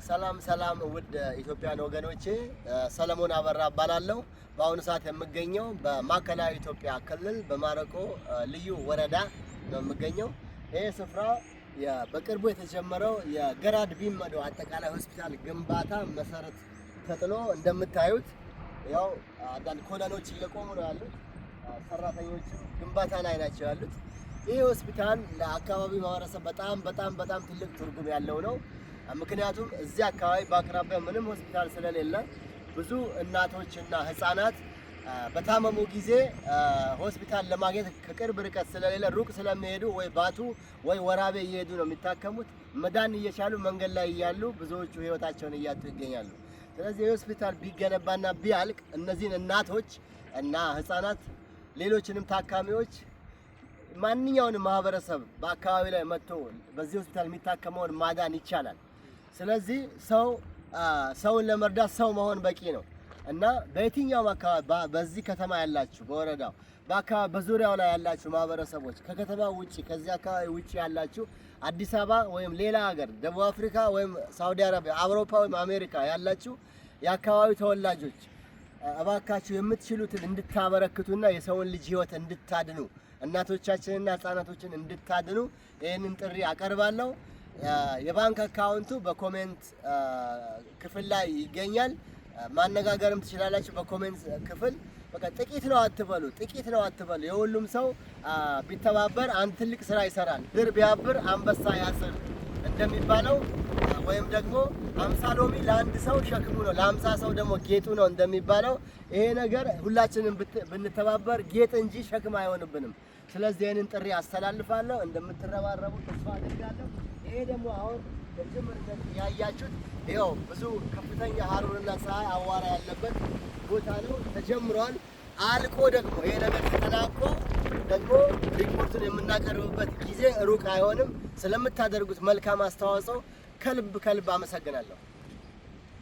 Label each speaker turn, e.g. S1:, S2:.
S1: ሰላም ሰላም ውድ ኢትዮጵያን ወገኖቼ፣ ሰለሞን አበራ እባላለሁ። በአሁኑ ሰዓት የምገኘው በማዕከላዊ ኢትዮጵያ ክልል በማረቆ ልዩ ወረዳ ነው የምገኘው። ይህ ስፍራ በቅርቡ የተጀመረው የገራድ ቢመዶ አጠቃላይ ሆስፒታል ግንባታ መሰረት ተጥሎ እንደምታዩት ያው አንዳንድ ኮለኖች እየቆሙ ነው ያሉት። ሰራተኞቹ ግንባታ ላይ ናቸው ያሉት። ይህ ሆስፒታል ለአካባቢው ማህበረሰብ በጣም በጣም በጣም ትልቅ ትርጉም ያለው ነው። ምክንያቱም እዚህ አካባቢ በአቅራቢያ ምንም ሆስፒታል ስለሌለ ብዙ እናቶች እና ህፃናት በታመሙ ጊዜ ሆስፒታል ለማግኘት ከቅርብ ርቀት ስለሌለ ሩቅ ስለሚሄዱ ወይ ባቱ ወይ ወራቤ እየሄዱ ነው የሚታከሙት። መዳን እየቻሉ መንገድ ላይ እያሉ ብዙዎቹ ህይወታቸውን እያጡ ይገኛሉ። ስለዚህ የሆስፒታል ቢገነባና ቢያልቅ እነዚህን እናቶች እና ህፃናት ሌሎችንም ታካሚዎች ማንኛውንም ማህበረሰብ በአካባቢ ላይ መጥቶ በዚህ ሆስፒታል የሚታከመውን ማዳን ይቻላል። ስለዚህ ሰው ሰውን ለመርዳት ሰው መሆን በቂ ነው እና በየትኛውም አካባቢ በዚህ ከተማ ያላችሁ፣ በወረዳው፣ በአካባቢ በዙሪያው ላይ ያላችሁ ማህበረሰቦች፣ ከከተማ ውጭ ከዚህ አካባቢ ውጭ ያላችሁ፣ አዲስ አበባ ወይም ሌላ ሀገር፣ ደቡብ አፍሪካ ወይም ሳውዲ አረቢያ፣ አውሮፓ ወይም አሜሪካ ያላችሁ የአካባቢው ተወላጆች፣ እባካችሁ የምትችሉትን እንድታበረክቱና የሰውን ልጅ ሕይወት እንድታድኑ፣ እናቶቻችንና ህጻናቶችን እንድታድኑ ይህንን ጥሪ አቀርባለሁ። የባንክ አካውንቱ በ comment ክፍል ላይ ይገኛል። ማነጋገርም ትችላላችሁ በ comment ክፍል። በቃ ጥቂት ነው አትበሉ፣ ጥቂት ነው አትበሉ። የሁሉም ሰው ቢተባበር አንድ ትልቅ ስራ ይሰራል። ድር ቢያብር አንበሳ ያስር እንደሚባለው ወይም ደግሞ 50 ሎሚ ለአንድ ሰው ሸክሙ ነው፣ ለ50 ሰው ደግሞ ጌጡ ነው እንደሚባለው ይሄ ነገር ሁላችንም ብንተባበር ጌጥ እንጂ ሸክም አይሆንብንም። ስለዚህ ይህንን ጥሪ አስተላልፋለሁ። እንደምትረባረቡ ተስፋ አድርጋለሁ። ይሄ ደግሞ አሁን በጅምር ያያችሁት ይኸው ብዙ ከፍተኛ ሀሩርና ፀሐይ አዋራ ያለበት ቦታ ነው። ተጀምሯል። አልቆ ደግሞ ይሄ ነገር ተጠናቆ ደግሞ ሪፖርቱን የምናቀርብበት ጊዜ ሩቅ አይሆንም። ስለምታደርጉት መልካም አስተዋጽኦ ከልብ ከልብ አመሰግናለሁ።